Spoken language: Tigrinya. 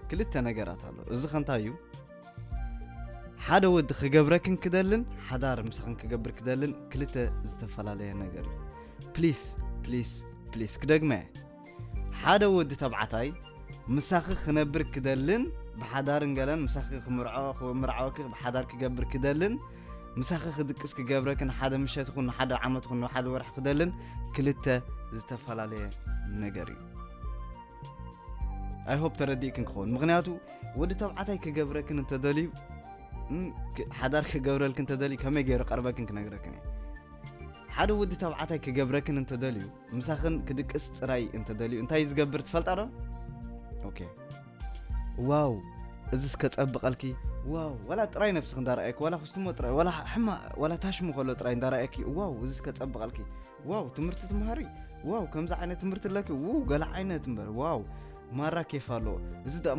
ክልተ ነገራት ኣሎ። እዚ ከንታይ እዩ? ሓደ ወዲ ክገብረክን ክደልን ሓዳር ምሳኽን ክገብር ክደልን ክልተ ዝተፈላለየ ነገር እዩ። ፕሊስ ፕሊስ ፕሊስ ክደግመ፣ ሓደ ወዲ ተብዓታይ ምሳኺ ክነብር ክደልን ብሓዳርን ገለን ምሳኺ ክምርዖ ክምርዓወኪ ብሓዳር ክገብር ክደልን ምሳኺ ክድቅስ ክገብረክን ሓደ ምሸት ኹን ሓደ ዓመት ኹን ሓደ ወርሒ ክደልን ክልተ ዝተፈላለየ ነገር እዩ። I hope ተረዲእክን ክኸውን። ምኽንያቱ ወዲ ተብዓታይ ክገብረክን እንተደልዩ ሓዳር ክገብረልክን እንተደልዩ ከመይ ገይሩ ቀርበክን ክነግረክን እየ። ሓደ ወዲ ተብዓታይ ክገብረክን እንተደልዩ ምሳኽን ክድቅስ ጥራይ እንተደልዩ እንታይ ዝገብር ትፈልጣ ዶ? ኦኬ። ዋው፣ እዚስ ከጸብቐልኪ። ዋው፣ ዋላ ጥራይ ነብስኽ እንዳረኣየኪ ዋላ ክስትሞ ጥራይ ዋላ ሕማ ዋላ ታሽሙ ከሎ ጥራይ እንዳረኣየኪ። ዋው፣ እዚስ ከጸብቐልኪ። ዋው፣ ትምህርቲ ትምሃሪ። ዋው፣ ከምዚ ዓይነት ትምህርቲ ኣለኪ። ው ገለ ዓይነት እምበር። ዋው፣ ማራ ኬፍ ኣለዎ። እዚ ደኣ